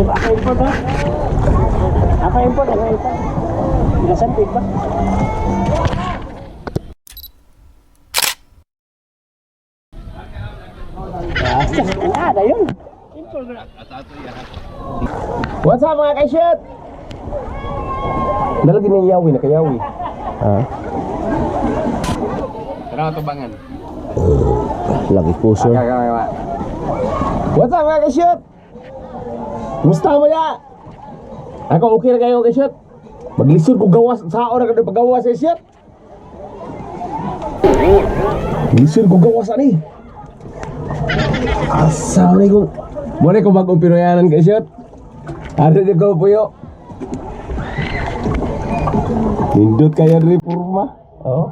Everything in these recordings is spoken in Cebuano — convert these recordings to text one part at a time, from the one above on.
Ako import ha? Ako import, ako import. Ilasan ba? Ah, dayon. What's up, mga kasyot? Dalagin ng yawi na kayawi. Ha? Tara tubangan. Lagi puso. What's up, mga kasyot? Kumusta mo ya? Ako okay na kayo, kasyot? Maglisod ko gawas sa na kada pagawas sa kasyot. Lisod ko gawas ani. Asa ni kung mo ni kung bagong Pinoyanan, kasyot. Ano di ko puyo? Nindot kaya reforma. Oh.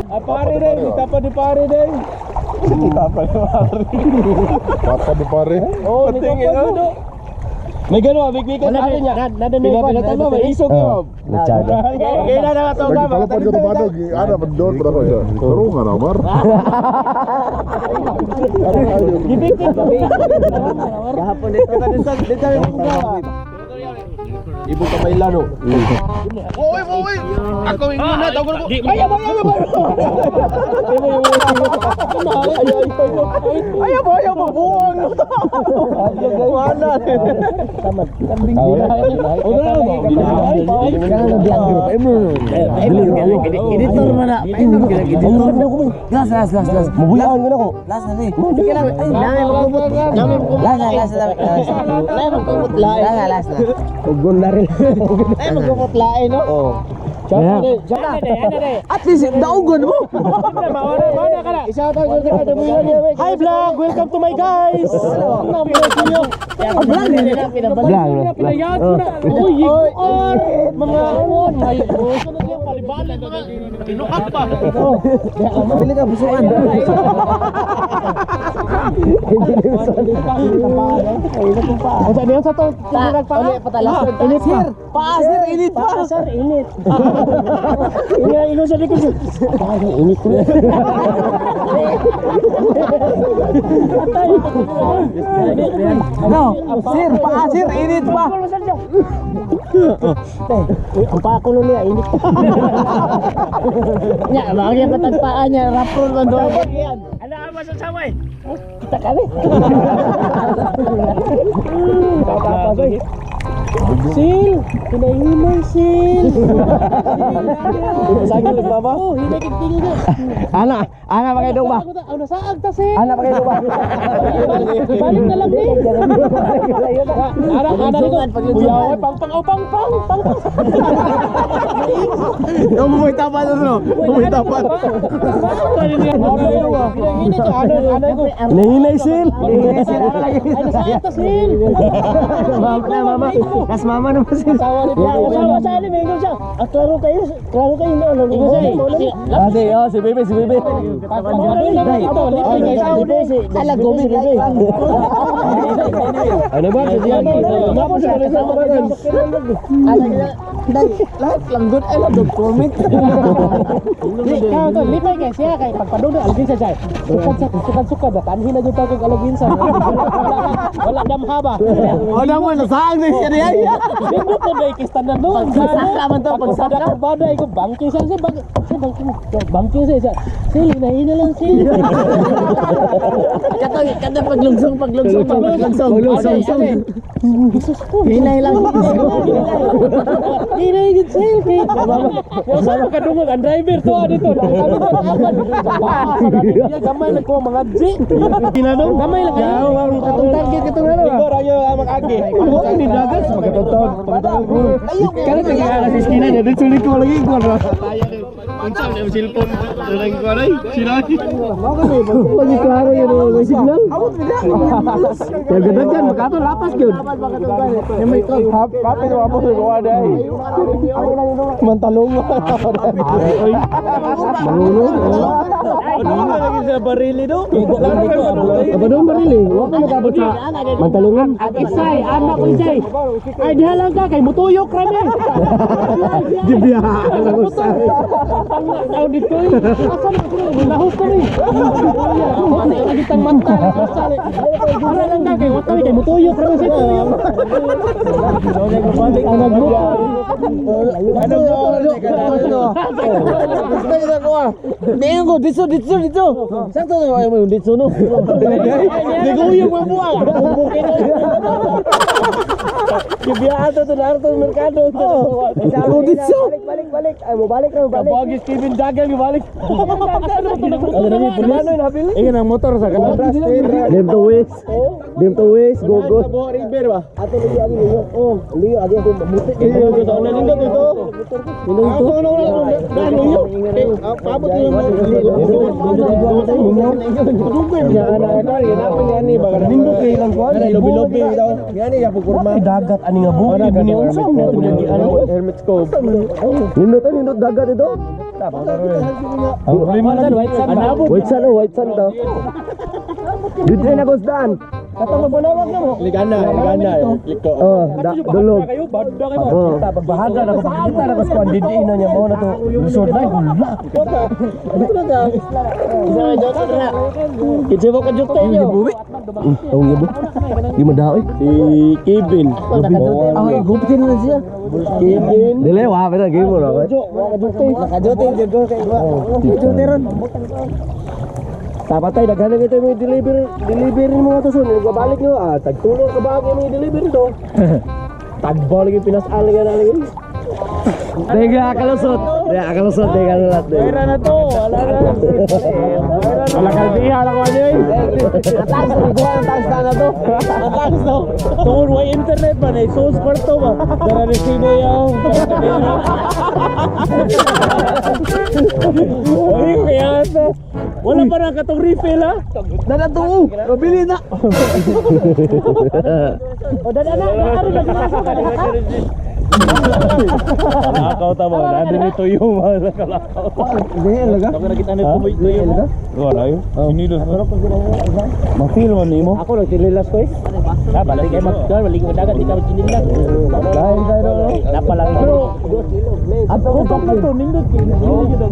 Ah, pare din, kita pa di pare din. Papa di pare. Oh, patingin oh. May gano'n, bigbigan sa atin niya. Pinapilatan mo, may isog yun. Kailan na ito na, Nagpalapad ka tumadog. Ana, doon pa ako siya. Taro nga na, Mar. Gahapon dito. Dito dito. Ibo ka may lano. Oy, oy! Ako yung muna, tawag ko. Ay, ay, ay, ay, Ay, ayaw mo, ayaw mo, buwang. Wala. Editor man na. Editor. Last, last, last, last. Mabuyaan ka na ko. Last na eh. Sige lang. Ay, namin magkubot. Namin magkubot. Last na, last na. Last na. Namin magkubot lain. Last na, last na. Ugon na rin. Namin magkubot lain, no? Oh. At least, daugon mo. Hi vlog! Welcome to my guys! Blang, blang. Uy, or mga on, may Tinukat pa. Mabili ka, busuan. Unsa niyon sa to? Nagpaa? Init sir. Paa sir, init pa. Paa sir, init. Ingat ingon sa likod. Paa init ko. No, sir, paa sir, init pa. Ang paa ko niya init. Nya, bagay patag paa niya, rapron man doon. Ala ama sa saway. Kita kami. Sil, hinahinay sil. Sagil, mama. Oh, hinay tingin na. Ana, ana pa kayo ba? Ako nasaag ta sil. Ana pa kayo ba? Balik na lang ni. Ana, ana ko. Kuya, pang pang oh, pang pang pang pang. Umuwi tapat ano? Umuwi tapat. Hinahinay sil. Ay, nasaag ta sil. Mama na, mama. Nas mama naman sir. Asawa sa alim, ingon siya. Ah, klaro kayo no. Ingon siya. Ah, si, oh, si Bebe, si Bebe. Ala, gumi. Ano ba? Si Dian. Ala, dai, lahat langgot ay lang comment. Ikaw to, lipay kay siya kay pagpadungdong alagin sa siya. Sukad sa sukad sukad tanhin na jud ta kog alagin sa. Wala damha ba. Wala mo, nasaan na siya niya. Nindot na dai kay tanan no. Pagsaka man to, pagsaka. Pagsaka ko bangking sa siya bangking bangking sa siya. Sil hinahina lang sil. Kato, kato paglungsong, paglungsong, paglungsong. Paglungsong. Jesus ko. Hinay lang. Hinay gid sil kay. Sa kadungog ang driver to dito. Kami to apan. Sa gamay lang ko mga G. Gamay lang kayo. Katong target katong ano. Siguro ayo mag-agi. Ni dagat. Pagkatotod. Kaya sa kaya sa iskina niya, dito ko lagi ko. Unsa man yung cellphone? Lagi ko ay. Sila. Lagi klaro yun, may signal. Kaya ganda dyan, makato lapas yun. Kapit mo sa kuha dai. Mantalong. Malulong. Ano na lagi sa barili do? Apa dong barili? Wa pa makabot sa mantalungan. At isay, anak ko isay. Ay, diha lang ka, kay mutuyok rami. Gibiyaan ako sa. Tao dito eh. Asa man ko nahos ko ni. Lagi tang mata. Ara lang ka kay watawi kay mutuyok rami sa tuyok. Ang nagluto. Ano ano? Tingin ko dito dito dito. Sakto na mo dito no. Naguyog mo buwang. Gibiyaan to to merkado. Ako dito. Balik balik balik. Ay mo balik ra balik. Kabagi Steven Dagang balik. Ano na ni pulis? Ingin ang motor sa kanan. Dem to waste. Dem to waste go go. River ba? Ato liyo agi liyo. Oh, liyo agi ako muti. Iyo ko sa nindot ito. Nindot ito. Paabot yung Lobi-lobi daw. Ngani ya pukurma. Dagat ani nga bukid ni unsa man to ni ano. Hermit's Cove. Nindot ay nindot dagat ito. White sand, white sand. White sand oh, white sand to. Dito na kusdan. Ligana, ligana. Liko. Oh, da, dulog. Kayo, badda kayo. Oh. Pagbahaga na ko pagkita na ko sa kuan didiin na niya mo na to. Lisod na hula. Kitse mo kajukta niyo. Ang yabo. Di madaoy. Si Kevin. Ay, guptin na siya. Kevin. Dili wa pa game mo na. Nakajote jud ko kay wa. Nakajote ron. Tapatay daghan na ito may deliver delivery mo nga to son. Nagbabalik nyo ah tagtulong ka ba may delivery to. Tagbo lagi Pinas ali ka na lagi. Teka, kalusot. Teka, kalusot. Teka, kalusot. Pera na to. Wala na. Wala kalbiha lang ko niya. Atax, nagkuha ng tax na to. Atax no. Tungod way internet ba na sus kwarto ba. Dara resibo yaw. Ay, kaya ata. Wala pa na katong refill ha. Nanatuo, mabili na. O dada na, na na na. Lakaw ta mo. Nandun ito yung mga nakalakaw. Hindi laga. Ako nakita na tuyo mo. Wala yun. Sinilos mo. Ma-feel mo nimo. Ako nagtinilas ko eh. Ah, balik kay magkar, balik mo dagat, ikaw chinilas. Dahil tayo no. Napalang pero at hutok na to nindot kay.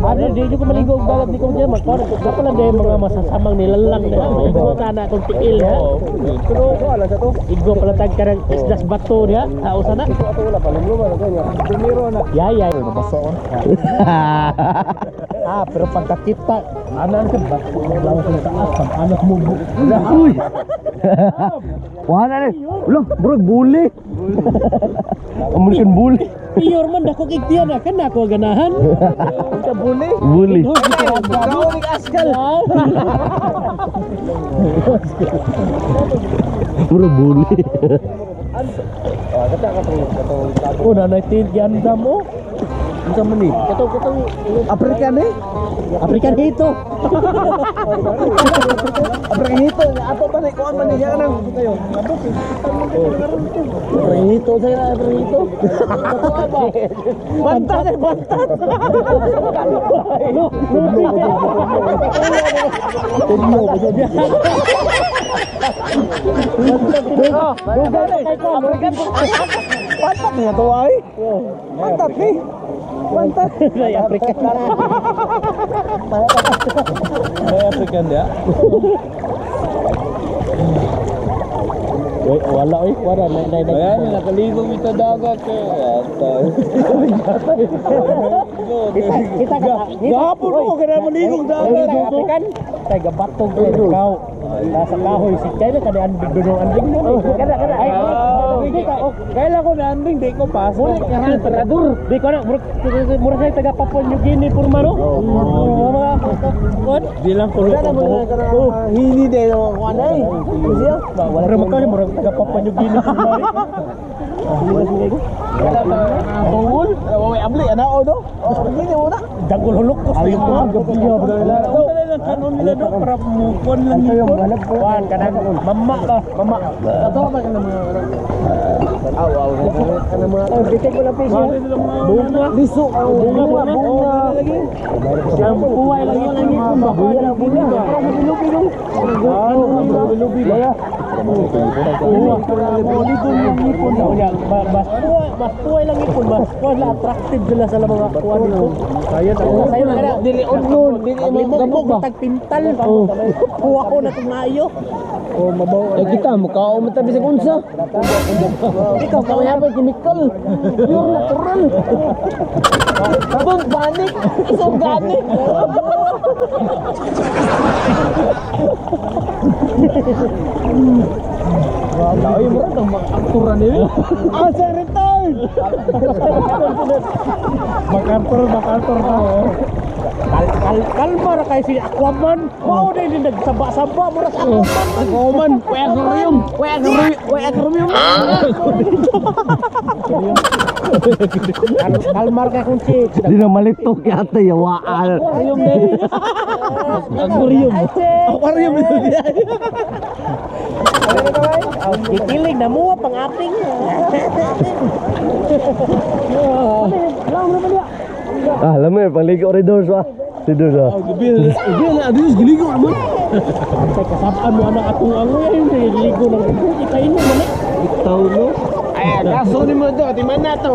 Ano di ko maligo og dagat di ko diyan magkuan. Dapat lang mga masasamang nilalang na. Mga kana akong tiil ha. Pero wala sa to. Igo pala tag karang isdas bato niya. Tao sana. Tumiro na. Yaya. Nabasa ko. Ah, pero pagkakita, anan ka ba? Lang sa taas, pag anak mo. Uy. Wala na. Ulo, bro, buli. American bully. Pure man dako kay tiyan na kan ako ganahan. Bully. Kau askal. Bro, bully. Oh, nanay tin gandam oh. Unsa man ni? African eh. African hito. African hito. Ato pa na kuan man niya kanang. African hito sa African hito. Bantat eh bantat. No, Bantat niya to ay. Bantat ni. Bantat. Ay, African. May African dia. Wait, wala oy, wala na na na. Ayan, nakaligo ito dagat eh. Kita kita ka. Gahapon ko, kaya maligong dagat. African. Tay gabatog ko ikaw. Nasa kahoy si kay na kani ang dunong anding mo. Kada kada. Ay, Hindi ka, oh, kailan ko na anding, di ko paso. Mura karan, parador. Di ko na, mura sa'yo taga Papua New Guinea, purma no? Oo, mga, kuwan? Di lang kulo ko buhok. Hini din ang kuan ay. Mura magkano, mura taga Papua New Guinea, purma rin. Tungol. Way amli ana o do. Oh, gini mo na. Dagol hulukos. Ayun ko, gabi nga, Unsa lang kanon nila do, para mukon lang yun. Kuwan, kanang, mama ba? Mama. Ato ba kana mga Aw aw kana mga Oh, bitig mo lang piso. Bunga. liso ang Bunga, bunga bunga. bunga lagi. Ang buhay lagi lagi kung ba? Bunga, bunga. Lubi, lubi. Mas tuwa lang ipon, mas tuwa lang attractive sila sa mga kuwan dito. Sayo na kana Dili odlon, dili Limog mo tagpintal. Kuha ko na itong maayo. Oh, mabaw. Eh kita mukha mo tabi sa unsa. Ikaw kaya pa chemical. Pure natural. Sabon organic, is organic. Ay, mo ang mga aktora nila. Ah, sa retard. Makartor, makartor na. Kalma na kayo si Aquaman. Mao na yung nagsaba-saba mo na sa Aquaman. Aquaman, way aquarium, way aquarium, way aquarium. Kalmar ka kung chicks. Di na malitok yata yawaan. Aquarium na Aquarium. Aquarium ito diya. Kikilig na mo pang ating. Ah, alam mo eh, pangligo rin doors ba? Si doors ba? Gabi na adis giligo naman. Antay kasabaan mo anak atong angoy ay niligo ng ikain mo man. Itaw no? Ay, kaso ni mo to, di man na to.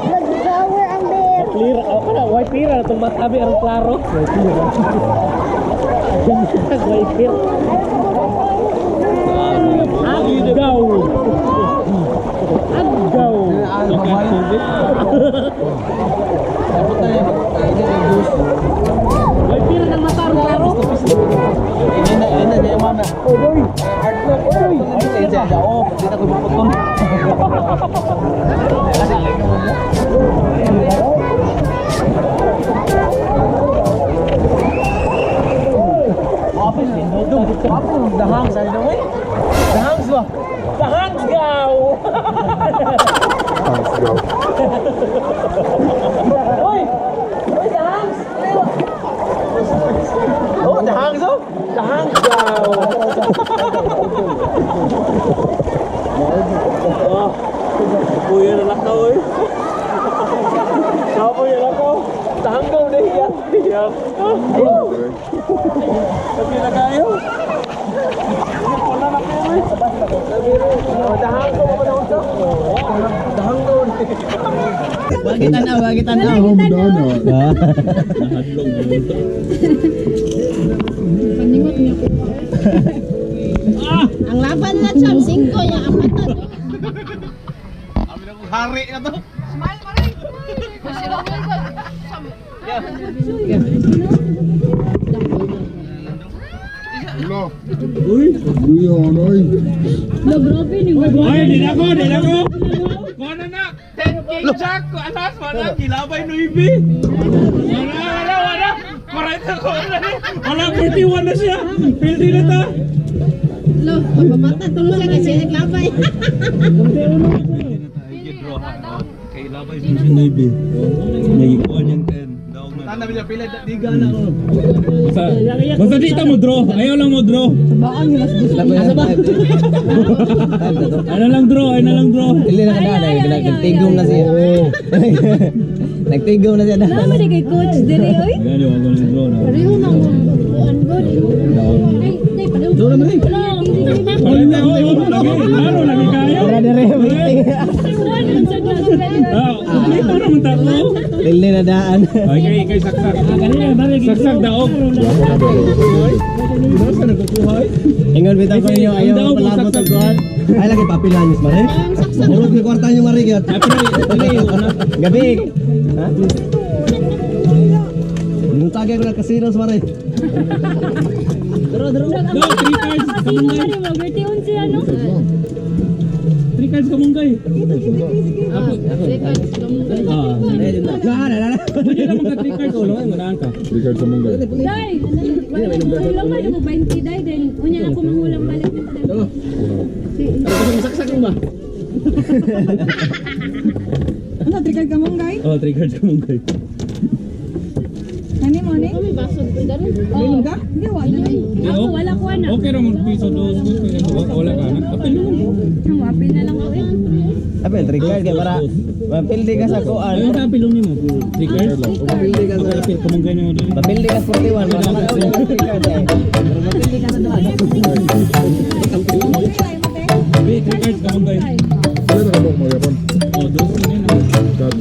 Nag-shower ang bear. Clear ako kana way pira na itong matabi ang klaro. Way pira. Way pira. Agaw. Agaw. Way pira ng mata ang klaro. Dahang gaw. Thanks, go. Hoy! Hoy, dahang! Oh, dahang so? Dahang gaw. Kuya na lakaw eh. Sabi niya lakaw. Dahang gaw na hiya. Hiya. Sabi na kayo. Oh, Madonna. Paningot niya ko. Ang laban na cham, 5 yung apat na. Hari na to. Hello. Uy, yun, oy. Lo, grabe ni mo. Ay, di na ko, di na ko. Kuha na na. 10K Jack. Alas, wala. Gilabay no ibi. Wala, wala, wala. 40, 40. Wala, 41 na siya. Pildi na ta. Lo, pababata tulo lang kasi naglabay. Kay labay siya no ibi. Nagikuha niyang 10. Basta di ta mo draw. Ayaw lang mo draw. Ano lang draw, ano lang draw. Dili na kada nagtigom na siya. Nagtigom na siya. Nama di kay coach diri oy. Ayan yung ako ng draw na. Pareho na ang kuan god. Ay, ay pareho. Wala, lagi, lalo lagi kayo. Ah, kompleto naman tatlo. Dili na daan. Ay, kay kay saksak. Saksak daog. Nasa nagkukuha eh? Ingon bitaw ko ninyo ayaw Ang daog, palabot saksak. og kuan. Ay lagi papilan niyo mare. Murag ni kwarta niyo mare gyud. Ay, pero dili yung una. Gabi. Ha? Binutagay ko na casino sa mare. No, 3 cards Kasino kamunggay. ka rin mo, Bertion siya, no? 3 cards kamunggay. Ah. Pwede naman ka 3 cards. Ulo, manahan ka. 3 cards sa munggay. Day! Wala man mo 20 day, then unya na ako manghulang balik. Ano, trikad ka mong guy? Oh, 3 cards kamunggay. Nani mo ni? Oh. Ka? Hindi, wala na. Ako wala ko na. Okay ra mo piso dos. Wala ka na. Apil mo. Ang apil na lang ako eh. Apel, 3 card kay para mapildi ka sa kuan. Ayun sa apil nimo. 3 cards. Mapildi ka sa Apil kamunggay nimo dili. Mapildi ka sa 41, para makauli ka 3 card eh. Pero mapildi ka sa duha. Be, 3 cards kamunggay. Wala na ka ba magyapon? Oh, dos na yun. Dad.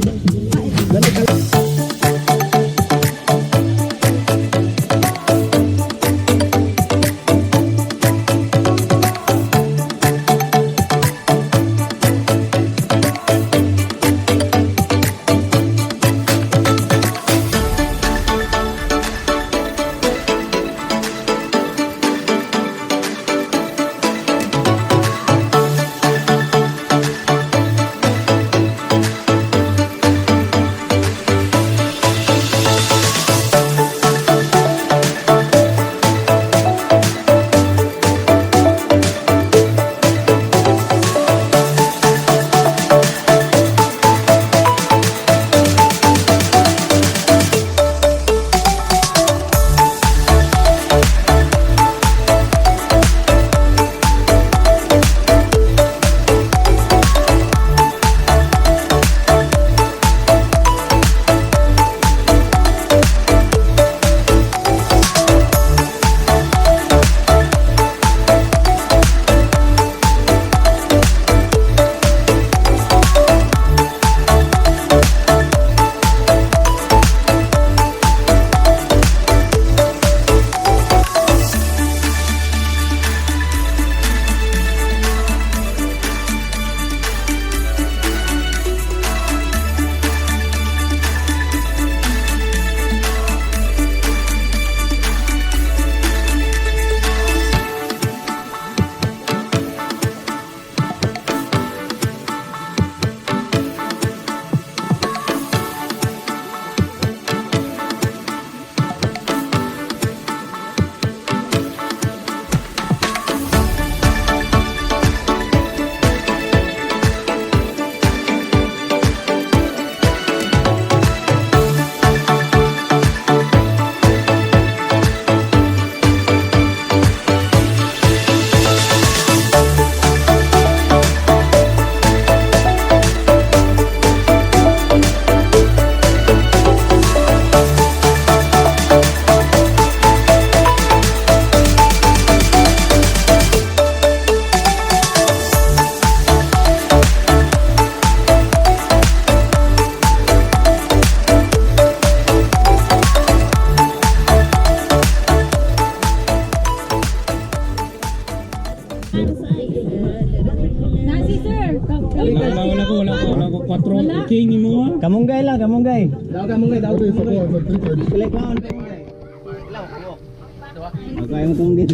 Nasi sir. Wala, wala ko, wala ko, wala ko. 4 king mo ah. Kamunggay lang, kamunggay. Pwede sa kuha sa 3 cards. Pilay kwaon. Kaya mo kamunggay.